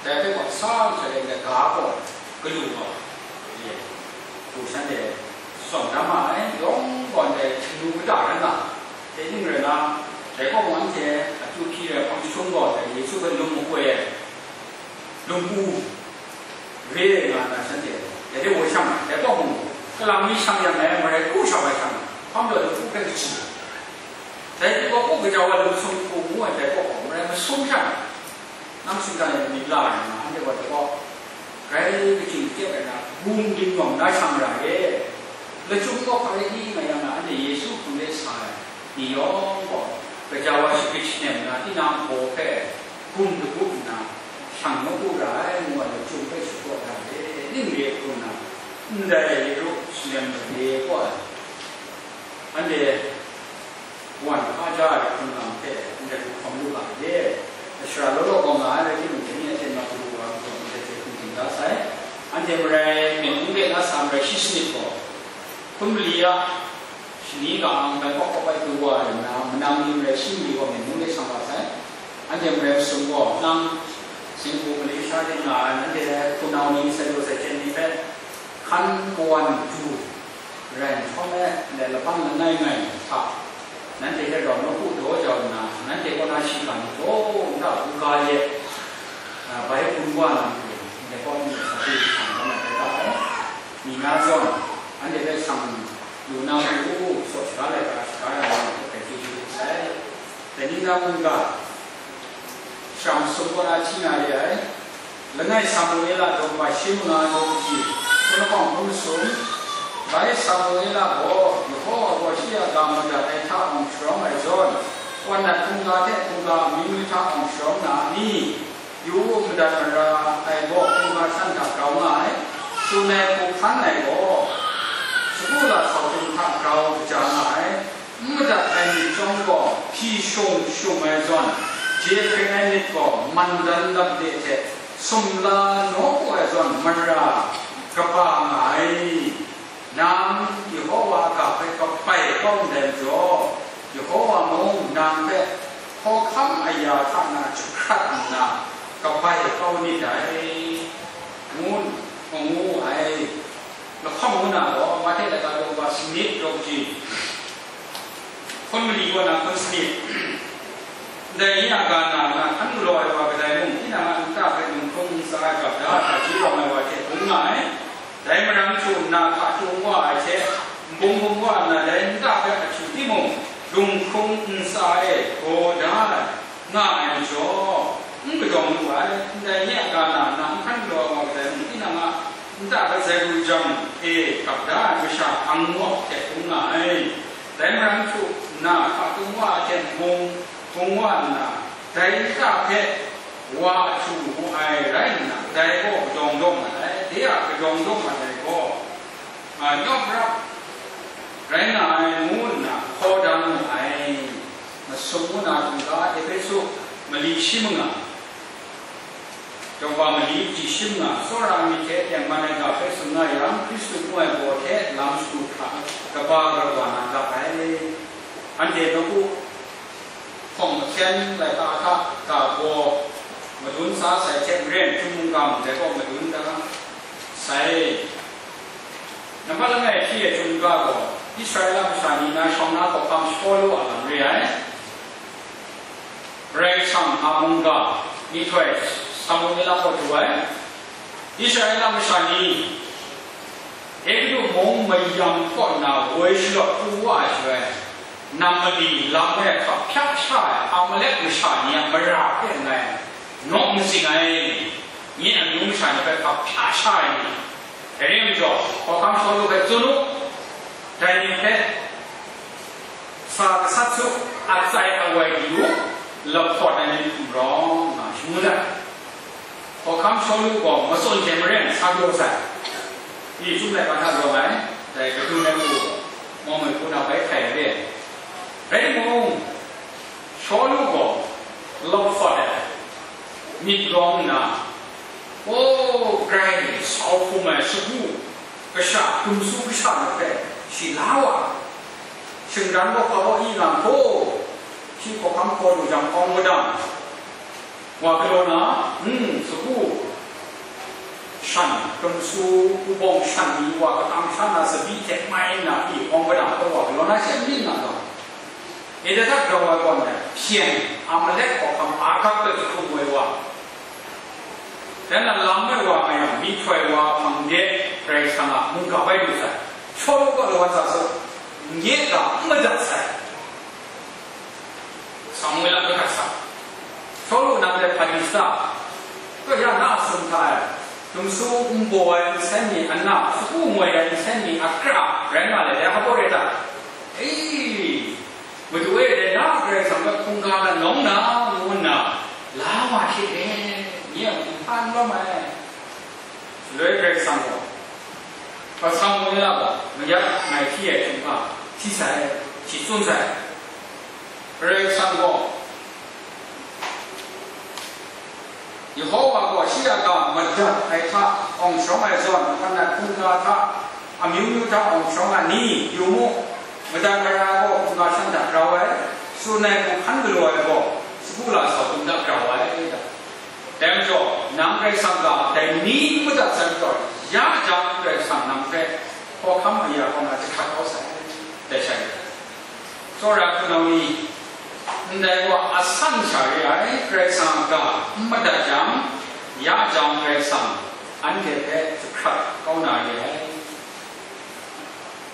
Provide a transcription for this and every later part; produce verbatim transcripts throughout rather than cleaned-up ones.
Dai hpe gaw sa nhtoi e ga gaw galu wa, ye, hku shanhte tsawm dan ma ai, yawng gaw ndai htingnu kata ran nga, dai ning rai na, dai kaw mung anhte akyu hpyi ai hpang jahtum gaw dai Yesu hpe lung makoi ai, lung u re ai nga na shanhte, dai hte woi shang ai, dai kaw mung kalang mi shang yang ai, marai ku shang ai shang, hpang gaw lung u hpe kaji, dai hte gaw, kaja wa lung sung hku ngu ai, dai kaw gaw marai masum shang ai. Nang shingkang e myit la ai nga, anhte gaw dai gaw, grai kachyin kyep ai na, gum dingwang na shang ra e. Lachyum gaw hpa rai i nga yang na, anhte Yesu hpung de sa ai ni yawng gaw, gaja wa shagrit shanem na, tinang hpaw hpe gum dagup nna, shang magu ra ai, ngu ai lachyum hpe shapraw da ai, ning re hku nna, ndai ru shanem ai, kaw ai, anhte Wan hpa ja ai hpung lam hte ndai hku hkawm lu ga ai de. Shara law law gaw nga ai rai timung, dai ni a hten ma hkru wa ai majaw, ndai hte hkum hkring da sai. Anhte marai, myen ngu de na sa marai shi sanit gaw, hkun mali a shani ka-ang Bangkok kaw bai du wa ai nna, manang ni marai shi mali gaw myen ngu de shang wa sai. Anhte marai masum gaw, nang Singapore, Malaysia de nga ai, nanhte hpunau ni, sai daw sai hkyen ni hpe, hkan kawan du rai nhtawm e, le laban langai ngai hta, nanhte hte rau nawku daw jau nna, nanhte kaw na shiga ni law nta hkungga ye, a, bai hpun wa na matu, ndai kaw ndai sa hte shang dan ai rai ta ai. Ni na zawn, anhte hpe shang lu na matu, tsaw shaga laika shaga ya na matu hpe chyeju lit sai. Dai ni na mungga, Sham sum kaw na hti na re ai. Langai Samuela daw kaba shi manga daw kaji, hpun lahkawng hpun masum. Bai Samuela gaw Yehova gaw shi a ga madat ai hta awng sharawng ai zawn, wan nat hkungga hte hkungga amyu hta awng sharawng na a ni? Yu u, madat mara ai gaw hkungga htan hta grau nga ai, tsun ai hku hkan ai gaw, sagu lasau htum hta grau kaja nga ai. N madat ai myit chyawm gaw hpyi shung shung ai zawn, je hpring ai myit gaw man dan lam de hte sumla nawku ai zawn mara kaba nga ai. Nang Yehova a ga hpe kabai kau ndai majaw, Yehova mung nang hpe hkawhkam aya hta na jahkrat nna kabai kau nit dai, ngu, ngu ai. Lahkawng ngu na gaw, Mahte laika daw kaba sanit daw kaji, hkun mali kaw na hkun sanit. Ndai ni a ga na, na hkan galaw ai wa kadai mung, tinang a nta hpe lunghkrung ntsa ai gap da, hta ji rawng ai wa hte bung nga ai. Dai marang htu nna hka tung wa ai hte, nbung bung wa nna dai nta hpe ahtu timung, lunghkrung ntsa e gaw da ai. Nga ai majaw, n kadawng lu ai, ndai ni a ga na, nang n hkan galaw ai wa kadai mung, tinang a nta hpe zai ru jang e gap da ai masha ang nawk hte hkung nga ai. Dai marang htu nna, hka tung wa ai hte bung, bung wa nna, dai nta hpe wa ahtu wu ai rai nna, dai gaw kadawng dawng mat ai, de a kadawng dawng mat ai gaw, a, nawk rap rai nga ai ngu nna hkaw dan mu ai. Masum ngu na hkungga, Ehpesu mali shi manga, daw kaba mali kaji shi manga, tsawra ai myit hte tengman ai ga hpe tsun nga yang, Hkristu ngu ai gaw hte lam shagu hkra kaba gara wa na ga ai. Anhte nawku hpawng mahkyen laika hta ga gaw madun sa sai hte maren, hpung mungga mung dai gaw madun da sai. Nambat langai hpyi ai hpung mungga gaw Israela masha ni na shawng na hkawhkam Shawlu a lam re ai. Karai Kasang a mungga myihtoi Samuela kaw du ai. Israela masha ni Egutu mung mayam kaw nna woi shalawt pru wa ai shaloi, nam mali lam e hkap hpyak sha ai Amalek masha ni a mara hpe ngai nawk matsing ai, nye amyu masha ni hpe hkap hpyak sha ai ni, dai ring majaw, hkawhkam Shawlu hpe tsun u, dai ni hpe sa gasat su, atsai awai di u, lahpawt ai ni hkum rawng nga shangun ai. Hkawhkam Shawlu gaw matsun hte maren sa pyaw sai. Myi chyum laika hta rawng ai, dai kadun ai hku, mawng ai hku na bai hkai ai re. Rai timung, Shawlu gaw lahpawt ai myit rawng nna, o, grai sau hkum ai sagu kasha, hkum su kasha na hpe shi la wa, shinggan gaw hpa baw i nga hku, shi hkawhkam hkaw lu jang hkawng madang, Wa galaw na, hmm, sagu shan, hkrung su, hpung shan ni wa katang sha na, tsabyi hte mai nna, i awng kadang hpe wa galaw na, she n myit nga gaw, Eldad grau ai gaw ndai, Syen, Amalek hkawhkam Agag hpe jahkum woi wa, dan na lam ai wa nga yang, myihtoi wa hpang de Karai Kasang a mungga bai lu sai. Shawlu gaw lawan sa su, nye ga n madat sai. Samuela kaw hkrat sa, Shawlu nang hpe hpa di sa? Kaw ya na a sum hta e, hkrung su nbaw ai nsen ni a na, sagu ngoi ai nsen ni a kra rai nga let, dai hpa rai ta? Ei, Madu e, dai na a Karai Kasang hpe hkungga la nawng na, ngu nna, la wa hte re, nye a mung hpa n lawm ai. Shaloi Karai Kasang gaw, hpa Samuela gaw mayat ngai hpyi ai hkying hpa hti sai, shi tsun sai. Karai Kasang gaw, Yehowa gaw shi a ga madat ai hta awng sharawng ai zawn, hkan nat hkungga hta amyu myu hta awng sharawng ai ni, yu mu, madat ai gaw hkungga shang hta grau ai, tsun ai hku hkan galaw ai gaw, sagu lasau hkungga grau ai, dai majaw, nang Karai Kasang ga dai ni n madat sai majaw, ya jang Karai Kasang nang hpe hkawhkam aya kaw na jahkrat kau sai, dai shai. Tsawra hpunau ni, ndai wa asan sha re ai Karai Kasang a ga n madat yang, ya jang Karai Kasang anhte hpe jahkrat kau na re ai.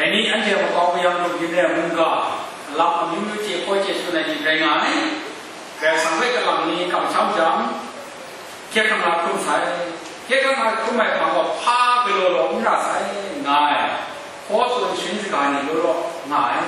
Dai ni anhte makau mayam lup yin ai mungga, lam amyu myu chye hkaw chye tsun ai ni rai nga ai. Karai Kasang hpe kalang ni kamsham jang, hkye hkrang la hkrum sai. Hkye hkrang la hkrum ai hpang gaw hpa galaw law n ra sai, nga ai. Hkaw tsun sharin shaga ni law law nga ai.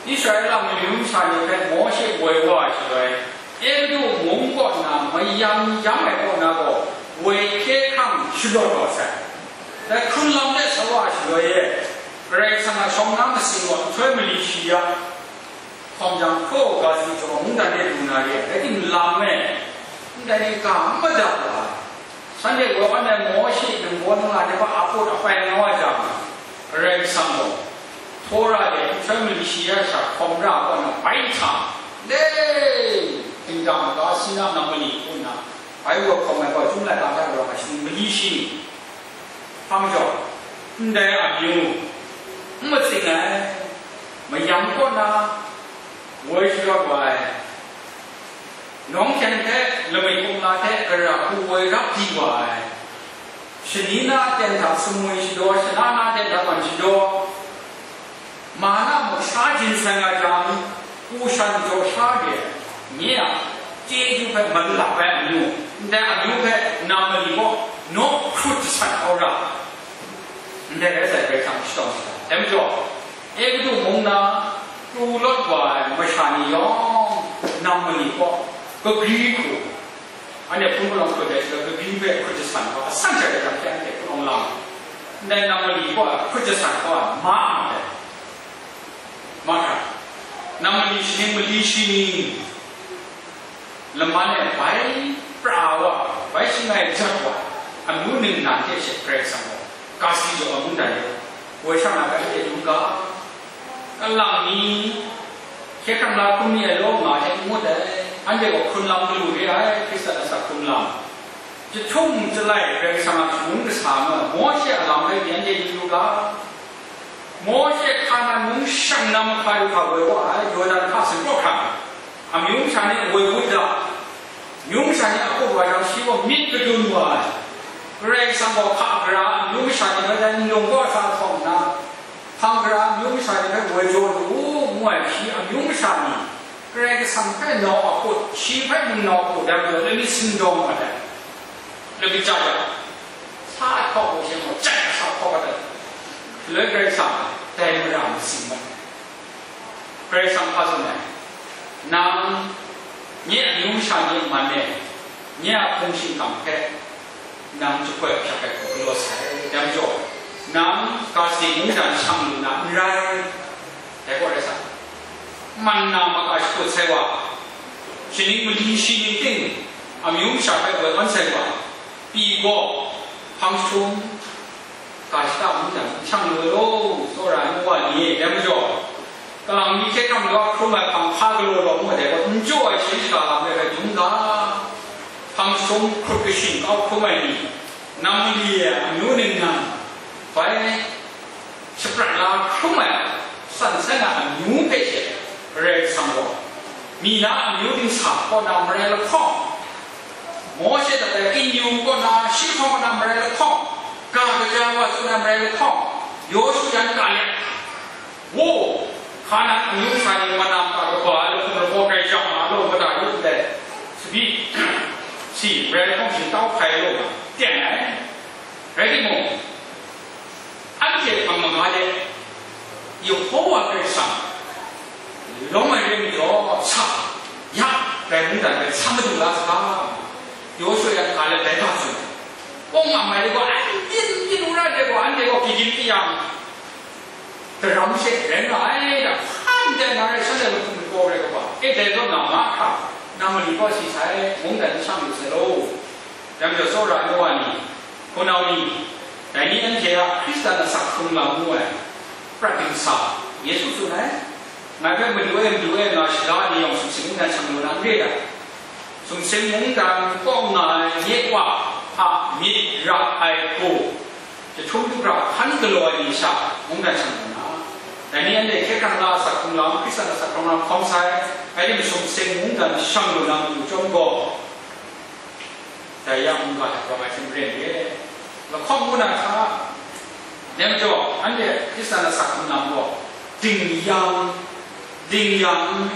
Israela mung masha ni hpe Mawshe woi wa ai shaloi, Egutu mung kaw na mayam yam ai kaw na gaw, woi hkye hkrang shalawt wa sai. Dai hkrun lam de sa wa ai shaloi e, Karai Kasang a shawng na masin gaw nhtoi mali shi ya, hkawm jang hkraw ga si jaw mungdan de lu na re ai, rai timung, lam e, ndai ni ga n madat wa ai. Shanhte gaw anhte Mawshe ningbaw ningla de hpa a put a pai nga wa jang, Karai Kasang gaw, Tora de nhtoi mali shi ya sha hkawm ra ai kaw na bai nhtang, le, dingdang ga si na nang mali hku nna, bai wa hkawm ai gaw, Chyum laika hta rau ai shaning mali shi ni, hpa majaw, ndai amyu n matsing ai, mayam kaw na woi sharawt wa ai, nawng hkyen hpe lamik kumla hte gara hku woi rap di wa ai, shani na ten hta sumwi shadaw, shana na ten hta ban shadaw, ma na muk sha jin sai nga jang, u shan jaw sha de, nye a chyeju hpe malap ai amyu, ndai amyu hpe nang mali gaw naw hkrut jasat kau ra, ndai rai sai, Karai Kasang shadawn shada. Dai majaw, Egutu mung na pru lawt wa ai masha ni yawng, nang mali gaw kagri hku, anhte hpun palawng hkut ai shaloi, kagri hpe hkut jasan gaw, asan sha de jang hte anhte hpun awng lam, ndai nang mali gaw hkut jasan gaw, ma ma ai. Mahkra, nang mali shaning mali shi ni, laman e bai pra wa, bai shangai jat wa, amyu ningnan hte she Karai Kasang gaw, ga si jaw ai mungdan e, woi sha na hpe anhte dum ga, kalang ni, hkye hkrang la hkrum ni ai law nga hte n ngut ai, anhte gaw hkrun lam galu re ai, Hkristan asak hkrun lam. Jahtum jalai Karai Kasang a shangun kasa nga, Mawshe a lam rai di anhte yu yu ga, Mawshe Hkanan mung shang na mahka du hka woi wa ai, Yawdan hka singkraw hkran, amyu masha ni woi wut da, amyu masha ni a put wa jang, shi gaw myit kadun wa ai. Karai Kasang gaw hka gara amyu masha ni hpe dai nlung kaw sa htawng nna, hkang gara amyu masha ni hpe woi jaw lu u, ngu ai, shi amyu masha ni Karai Kasang hpe nau a put, shi hpe mung nau a put, dai majaw, lani sindawng mat ai. Lani jaja, sa hkawk hku she gaw, jat sa hkawk ai. Shaloi Karai Kasang dai mara masing mat ai. Karai Kasang hpa tsun ai? Nang, nye amyu masha ni man e, nye a hpung shingkang hpe nang jahpoi hpyak ai hku galaw sai. Dai majaw, nang ga si mungdan shang lu na n rai. Dai gaw rai sa, man na maka shakut sai wa, shaning mali shi ning ting, amyu masha hpe woi awn sai wa, pyi gaw, hpang jahtum, ga shada mungdan n shang lu ai law, tsawra ai ngu wa ni e, dai majaw, Kalang mi hte hkam law hkrum ai hpang hpa galaw law ngu ai dai gaw, n jaw ai sharin shaga lam rai rai dum ga, hpang jahtum hkrut kashin kau hkrum ai ni, nang mali ai amyu ningnan, bai shaprat la hkrum ai san san a amyu hpe she Karai Kasang gaw, mi na amyu dingsa kaw na marai lahkawng, Mawshe dat ai Kinyu kaw na, shi hpawng kaw na marai lahkawng, ga kaja wa tsun ai marai lahkawng, Yawshu yan Kaleb, Wo, Hkanan amyu sha ni manam hta kaba ai lahkum lagaw grai jang ma law, mada yu ndai, sabi, si, rai lahkawng shingtau hpai law, teng ai. Rai timung, anhte hpang maga de, Yehowa Karai Kasang lawm ai rai majaw, sa, ya, dai mungdan hpe sa madu la saga, Yawshu yan Kaleb bai ga tsun ai. Kawng nga mai de gaw, ai, byin, byin, wora de gaw, anhte gaw, gigin kayang, daram she rai nga ai, da hkan dai na rai, shanhte lahkum lagaw rai kaba, e dai zawn na nga hkra, nang mali kaw si sai, mungdan shang lu sai law. Dai majaw, tsawra ai wa ni, hpunau ni, dai ni anhte a Hkristan asak hkrung lam ngu ai, prat dingsa, Yesu tsun ai, ngai hpe madu e, madu e nga shada ni yawng sumsing nna shang lu na n re ai. Sumsing mungdan kaw nga ai nye wa hta myit ra ai hku, jahtum du hkra hkan galaw ai ni sha mungdan shang lu na, dai ni anhte hkye hkrang na asak hkrung lam, Hkristan asak hkrung lam hkawm sai, rai timung sumsing mungdan shang lu na matu chyawm gaw, dai yang mungga hta rawng ai hte maren re, lahkawng ngu na hta, dai majaw, anhte Hkristan asak hkrung lam gaw, ding yang, ding yang,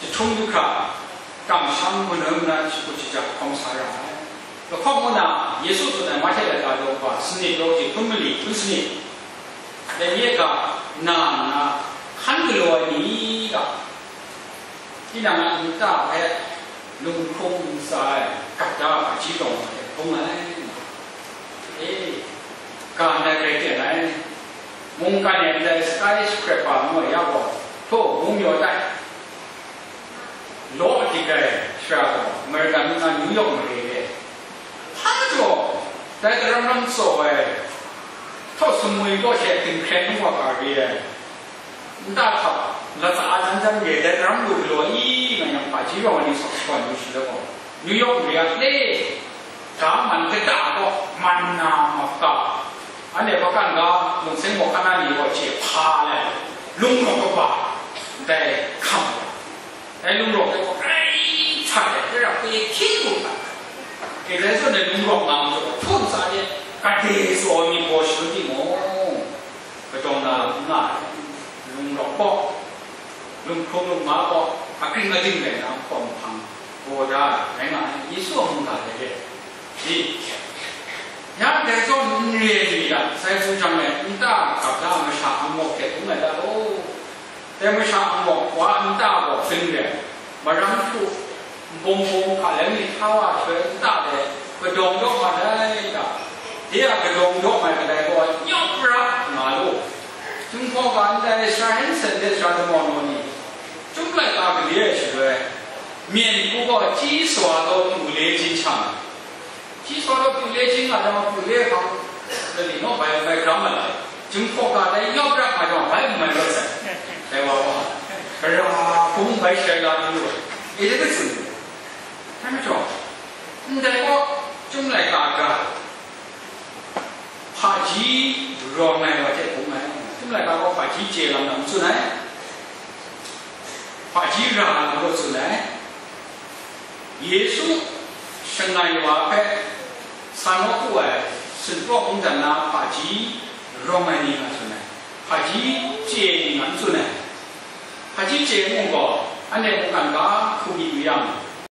jahtum du hkra, kamsham manoi muna shakut shajang hkawm sa ra ai. Lahkawng ngu na, Yesu tsun ai Mahte laika daw kaba sanit, daw hti hkun mali, hkun sanit, dai nye ga na nna, hkan galaw ai ni ga, tinang a nta hpe lunghkrung ntsa ai gap da hpaji lawng hte hkrung ai, e, ga ndai grai ten ai, mungkan e ndai skyscraper ngu ai ya gaw, htaw mung yaw tai, law adik ai shara gaw American mung na New York mare e, hpa majaw, dai daram lam tsaw ai, htaw sumwi kaw she dinghkren ngu wa ga re ai, nta hkap latsa a jan jan re ai, dai daram lu galaw i, nga yang hpaji rawng ai ni sawk shakawn yu shi let gaw, New York mare a le, ga man kata gaw man na maka, anhte hpakan ga, mungseng mawhkan na ni gaw hte hpa let, lung rawk kaba, dai hkam gaw, dai lung rawk dai gaw grai htat ai, dai ra pe hkying lu hkra, ke dai zawn ai lung rawk nga majaw, hpun tsa de, gade tsaw ai myit gaw shangun timung, kajawng na lam n nga ai, lung rawk gaw, lunghkrung lungma gaw, akring ading rai na hpawng hpang gaw da ai, rai nga ai, Yesu a mungga dai re. Di, ya dai zawn n re ai ni a, sai hpung jang e, nta gap da masha angawk hte hpung ai da law. Dai masha angawk wa nta gaw hpring re ai, maram hku, nbung bung hkalem myit hta wa hkoi nta de kadawng daw mat ai ta? De a kadawng daw mai kadai gaw nyawp rap nga lu. Chyum hkaw ga ndai sara Hensen de sara damau naw ni, chyum laika gade ai shaloi, myen hku gaw chyi swa taw pyu le chye shang ai. Chyi swa taw pyu le chye nga jang, pyu le hpang, lali naw bai, bai gram mat ai. Chyum hkaw ga dai nyawp rap nga jang, bai n mai rawt sai. Dai wa gaw, gara hpung bai sharai la n lu ai. E de tsun. Dai majaw, ndai gaw, chyum laika ga, hpaji rawng ai wa hte hpung ai. Chyum laika gaw hpaji chye lam na n tsun ai. Hpaji ra lam gaw tsun ai. Yesu shangai wa hpe san nawku ai, sinprawk mungdan na hpaji rawng ai ni nga tsun ai. Hpaji chye ai ni nga n tsun ai. Hpaji chye ai mung gaw, anhte mungkan ga hku myit yu yang,